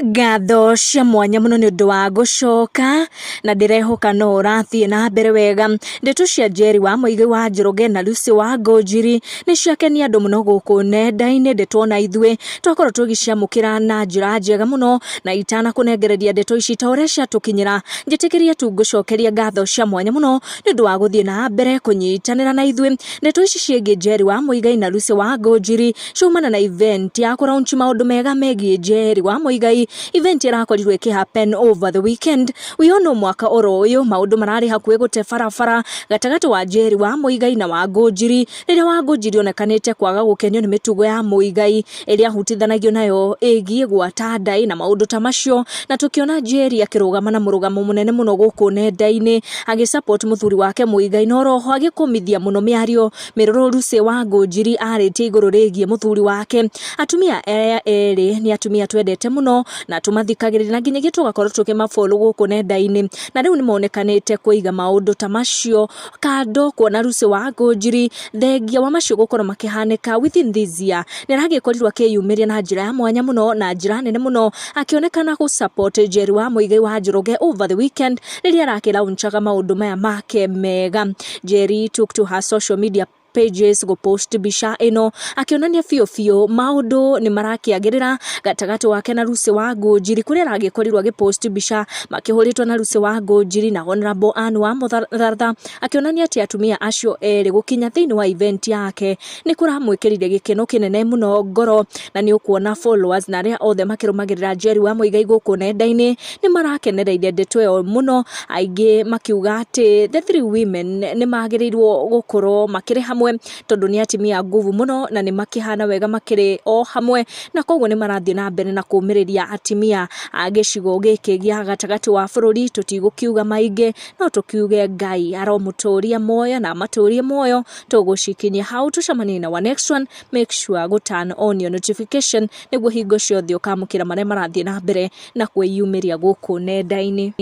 Ngatho cia mwanya mũno nĩ ũndũ wa gũcoka na ndĩrehoka no ũrathiĩ na mbere wega. Ndeto cia Njeri wa Mũigai wa Njoroge na Lucy wa Ngũnjiri nĩ ciakenia andũ mũno gũkũ nenda-inĩ. Ndeto ona ithuĩ twakorwo tũgĩciamũkĩra na njĩra njega mũno, na itanakũnengereria ndeto ici ta ũrĩa ciatũkinyĩra, njĩtĩkĩria tu ngũcokeria ngatho cia mwanya mũno nĩ ũndũ wa gũthiĩ na mbere kũnyitanĩra na ithuĩ. Ndeto ici ciĩgiĩ Njeri wa Mũigai na Lucy wa Ngũnjiri ciaumana na event ya kũlaunch maũndũ mega megiĩ Njeri wa Mũigai, event ĩrakorirwo ĩkĩ happen over the weekend. We all know mwaka oro ũyũ maũndũ mararĩ hakuhĩ gũte barabara gatagatĩ wa Njeri wa Mũigai na wa Ngũnjiri, rĩrĩa wa Ngũnjiri onekanĩte kwaga gũkenio nĩ mĩtugo ya Mũigai ĩrĩa ahutithanagio nayo ĩgiĩ gwata ndaĩ na maũndũ ta macio, na tũkĩona Njeri akĩrũgama na mũrũgamo mũnene mũno gũkũ nenda-inĩ agĩ support mũthuri wake Mũigai, na oroho agĩkũmithia mũno mĩario mĩrũrũ Lucy wa Ngũnjiri arĩtie igũrũ rĩgiĩ mũthuri wake. Atumia aya erĩ nĩ atumia twendete mũno na tũmathikagĩrĩria na nginyagia tũgakorwo tũkĩmafollow gũkũ nenda-inĩ, na rĩu nĩ monekanĩte kũiga maũndũ ta macio kando, kuona Lucy wa Ngũnjiri thengia wa macio gũkorwo makĩhanĩka within this year nĩ aragĩkorirwo akĩyumĩria na njĩra ya mwanya mũno na njĩra nene mũno, akĩonekana gũ support Njeri wa Mũigai wa Njoroge over the weekend rĩrĩa arakĩlaunchaga maũndũ maya make mega. Njeri took to her social media pages gũpost mbica ĩno akĩonania biũ biũ maũndũ nĩ marakĩagĩrĩra gatagatĩ wake na Lucy wa Ngũnjiri, kũrĩa aragĩkorirwo agĩpost mbica makĩhũrĩtwo na Lucy wa Ngũnjiri na Honorable Anne wa Mũthatha, akĩonania atĩ atumia acio erĩ gũkinya thĩinĩ wa event yake nĩ kũramwĩkĩrire gĩkeno kĩnene mũno ngoro, na nĩ ũkuona followers na arĩa othe makĩrũmagĩrĩra Njeri wa Mũigai gũkũ nenda-inĩ nĩ marakenereire ndeto ĩyo mũno, aingĩ makiuga atĩ the three women nĩ magĩrĩirwo gũkorwo makĩrĩ hamwe tondũ nĩ atumia nguvu mũno na nĩ makĩhana wega makĩrĩ o hamwe, na koguo nĩ marathiĩ na mbere na kũmĩrĩria atumia a gĩcigo gĩkĩ gĩa gatagatĩ wa bũrũri. Tũtigũkiuga maingĩ, no tũkiuge Ngai aromũtũria muoyo na amatũrie muoyo. Tũgũcikinyia hau, tũcemanie na wa next one. Make sure gũ turn on your notification nĩguo hingo ciothe ũkamũkĩra marĩa marathiĩ na mbere na kwĩyumĩria gũkũ nenda-inĩ.